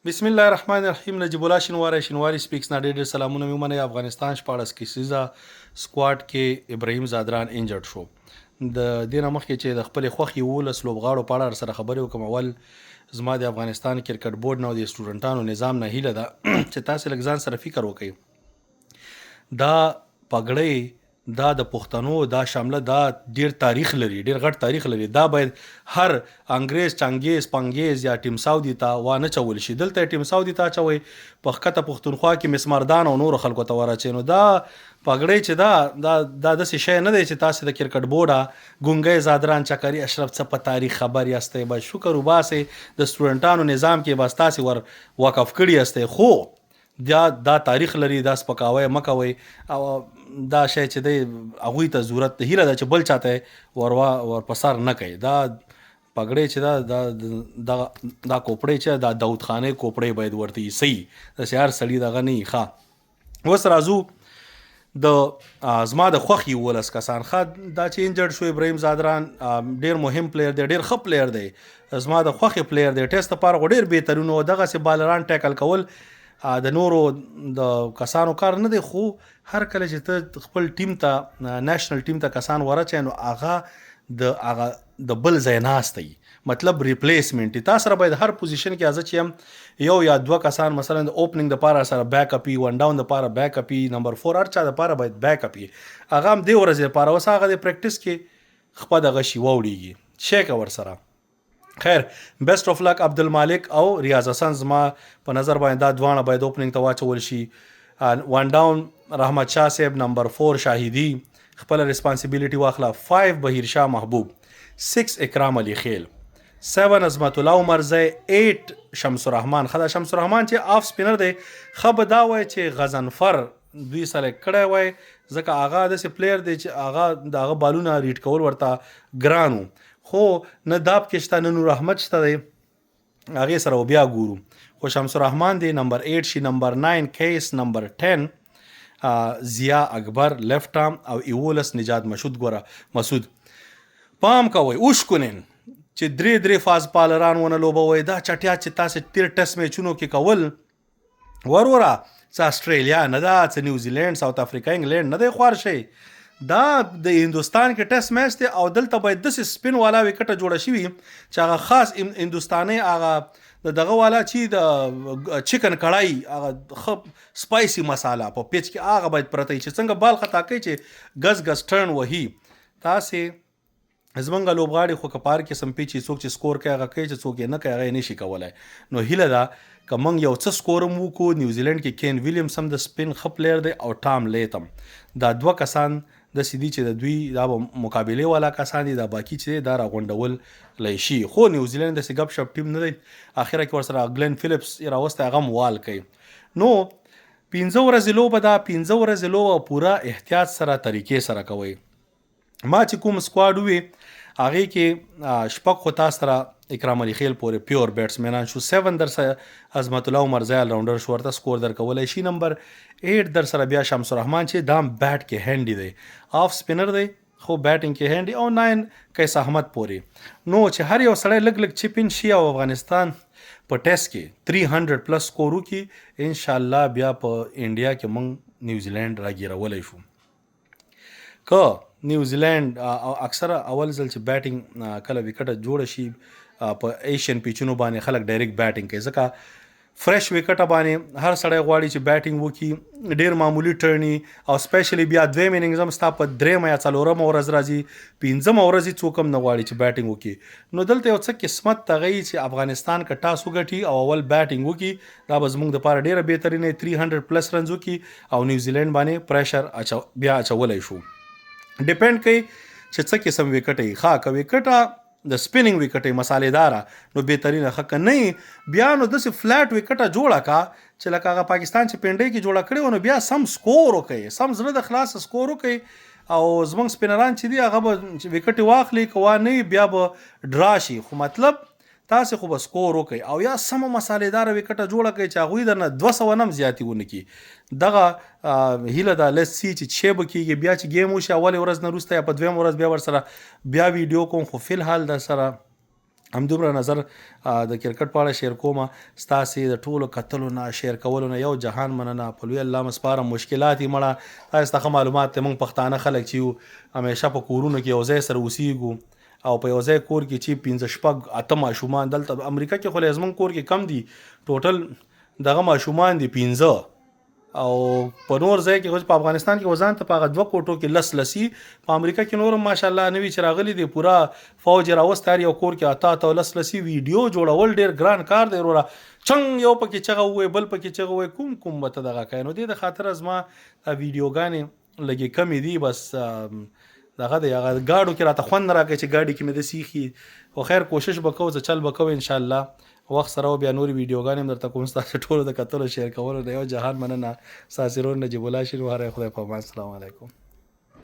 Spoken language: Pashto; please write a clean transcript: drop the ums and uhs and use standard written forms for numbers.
بسم الله الرحمن الرحیم نجیب الله شینواری شینواری سپیکس نه ډېر ډېر سلامونه مې ومنئ. افغانستان 16 کسیزه سکواډ کې ابراهیم زادران انجرډ شو. د دې نه مخکې چې د خپلې خوښې 11 لوبغاړو په اړه سره خبرې وکړم، اول زما د افغانستان کرکټ بورډ نه او د سټوډنټانو نظام نه هیله ده چې تاسې لږ ځان سره فکر وکړئ. دا پګړۍ، دا د پښتنو دا شمله، دا ډیر تاریخ لري، ډیر غټ تاریخ لري. دا باید هر انګریز، چنګیز، پنګیز یا ټیم سعودي ته وا نه چول شي. دلته ټیم سعودي ته اچوي، په ښکته پښتونخوا کې مسمردان او نورو خلکو ته ور اچوي. نو دا پګړۍ چې دا دا دا داسې شی نه دی چې تاسې د کرکټ بورډه ګونګی زادران چکري اشرف څه په تاریخ خبر یاستئ. بس شکر وباسئ، د سټوډنټانو نظام کې بس تاسې ور وقف کړي یاستئ، خو دا دا تاریخ لري، دا سپکاوی مه کوئ. او دا شی چې دی هغوی ته ضرورت دی، هیله ده چې بل چاته وروا ور په سر نه کوي. دا پګړۍ چې دا دا دا دا کوپړۍ چې دا داود خانې کوپړۍ باید ورته یې سي، داسې هر سړي دغه نه وي. ښه، اوس راځو د زما د خوښ 11 کسان. ښه، دا چې انجرډ شو ابراهیم زادران، ډیر مهم پلیر دی، ډیر ښه پلیر دی، زما د خوښې پلیر دی. ټیسټ لپاره خو ډیر بهترین و. دغسې بالران ټیکل کول د نورو د کسانو کار نه دی، خو هر کله چې ته خپل ټیم ته، نېشنل ټیم ته کسان ورچې، نو هغه د هغه د بل ځای ناست دی، مطلب ریپلیسمنت. تا سره باید هر پوزیشن کې از چې هم یو یا دوه کسان، مثلا د اوپننګ د پاره سره بیک اپ، ون ډاون د پاره بیک اپ، نمبر 4، هر چا د پاره باید بیک اپ. هغه هم دی ورځې لپاره اوس هغه د پریکټس کې خپل دغه شی ووړيږي شیکه ور سره. خیر، بیسټ اف لک عبدالمالک او ریاض حسن. زما په نظر باندې دا دواړه باید اوپننګ ته واچول شي. ون ډاون رحمت شاه صاحب، نمبر 4 شاهدی خپل ریسپانسیبিলিټي واخله، 5 بهیر شاه محبوب، 6 اکرام علي خیل، 7 عظمت الله عمرزی، 8 شمس الرحمن. خدا شمس الرحمن چې اف سپینر دی، خب دا وای چې غزنفر دوی سلیکټ کړی وای، ځکه هغه داسې پلیر دی چې هغه د هغه بالونه ریډ کول ورته ګرانو. خو نه داب کې شته، نه نور احمد شته دی، هغې سره بیا ګورو. خو شمس الرحمن دی نمبر 8 شي. نمبر 9 کیس، نمبر 10 ضیا اکبر لیفټ آرم او 11 نجات مسعود. ګوره مسعود، پام کوئ اوشکونین چې درې درې فاز بالران ونه لوبوئ. دا چټیا چې تاسو تیر ټیسټ میچونو کې کول، وروره، څه استرالیا نه ده، څه نیوزیلند، ساوت افریقا، انګلند نه دی، خوار شي. دا د هندوستان کې ټیسټ میچ دی او دلته باید داسې سپین والا وکټه جوړه شوي چې هغه خاص هندوستاني هغه د دغه والا چې د چکن کړای هغه ښه سپایسي مساله په پیچ کې هغه باید پرته چې څنګه بال خطا کوي چې ګز ګز ټرن وهي. تاسې زمونږ لوبغاړي خو که په هر قسم پیچ څوک چې سکور کوي هغه کوي، چې څوک یې نه کوي هغه یې نشي کولی. نو هیله ده که موږ یو څه سکور هم وکړو. نیوزیلند کې کین ویلیمز هم د سپین ښه پلیر دی او ټام لیتم، دا دوه کسان داسې دي چې د دوی دا به مقابلې والا کسان دي. دا باقي چې دا راغونډول لای شي، خو نیوزیلند داسې ګپ شپ ټیم نه دی. اخره کې ورسره ګلن فلیپس یې راوستی، هغه هم وال کوي. نو 5 ورځې لوبه ده، 5 ورځې لوبه پوره احتیاط سره طریقې سره کوئ. ما چې کوم سکواډ وي هغې کې شپږ خو تاسو سره اکرام علي خیل پورې پیور بیټسمنان شو، 7 در سره عظمت الله عمرزی الراونډر شو، ورته سکور درکولی شي. نمبر 8 در سره بیا شمس الرحمن چې دام بیټ کې هینډي دی، آف سپینر دی خو بیټینګ کې هینډي، او 9 قیس احمد پورې. نو چې هر یو سړی لږ لږ چپین شي او افغانستان په ټیسټ کې 300 پلس سکور وکړي، ان شاء الله بیا په انډیا کې موږ نیوزیلند راګیرولی شو. که نیوزیلند اکثره اول ځل چې بیټینګ کله وکټه جوړه شي په ایشین پیچونو باندې، خلک ډایرکټ بیټینګ کوي، ځکه فرش وکټه باندې هر سړی غواړي چې بیټینګ وکړي، ډیر معمولی ټرنی، او سپیشلی بیا دویم اننګز هم ستا په درېیمه یا څلورمه ورځ راځي، پنځمه ورځ هیڅوک هم نه غواړي چې بیټینګ وکړي. نو دلته یو څه قسمت ته غي چې افغانستان که ټاس وګټي او اول بیټینګ وکړي، دا به زموږ دپاره ډیره بهترینه، 300 پلس رنز وکړي او نیوزیلند باندې پریشر بیا اچولی شو. ډیپند کوي چې څه قسم وکټ یې. ښه، که وکټه د سپیننګ وکټ مسالېداره نو بهترینه ښه، که نه بیا نو داسې فلیټ وکټه جوړه کا چې لکه هغه پاکستان چې پنډۍ کې جوړه کړې وه، نو بیا سم سکور وکړي، سم زړه د خلاص سکور وکړي او زمونږ سپینران چې دي هغه به وکټې واخلي، که وا نه بیا به ډرا شي. خو مطلب تاسې خو به سکور وکړئ او یا سمه مسالېداره وکټه جوړه کړئ چې هغوی درنه 200 نه هم زیاتې ونه کړي. دغه هیله ده. لیټس سي چې څه به کېږي بیا چې ګیم وشي، اولې ورځ نه وروسته یا په دویمه ورځ بیا ورسره بیا ویډیو کوم، خو فی الحال در سره همدومره نظر د کرکټ په اړه شیر کوم. ستاسې د ټولو کتلو نه، شیر کولو نه یو جهان مننه. په لوی الله مو سپارم. مشکلات یې مړه، تاسو ته ښه معلومات دی، موږ پښتانه خلک چې یو همیشه په کورونو کې یو ځای سره اوسیږو او په یو ځای کور کې چې 5، 6، 8 ماشومان، دلته امریکا کې خو لا زموږ کور کې کم دي، ټوټل دغه ماشومان دي 5، او په نور ځای کې خو په افغانستان کې وزن ته په هغه دوه کوټو کې لس لسی، په امریکا کې نور ماشاءالله نوی چې راغلي دي، پورا فوج راوست، هر یو کور کې اته اته، لس لسی. ویډیو جوړول ډیر ګران کار دی وروره. چنګ یو پکې چغه ووایي، بل پکې چغه ووایي، کوم کوم به ته دغه کوې؟ نو دې د خاطره زما دا ویډیوګانې لږې کمې دي. بس دغه دی، هغه ګاډو کې راته خوند نه راکوي چې ګاډي کې مې د سیخي. خو خیر، کوشش به کوو، څه چل به کوو، انشاءالله وخت سره بیا نورې ویډیوګانې هم درته کوم. ستاسو ټولو د کتلو، شیر کولو نه یو جهان مننه. ستاسو ورور نجیب الله شینواری. خدای په امان، السلام علیکم.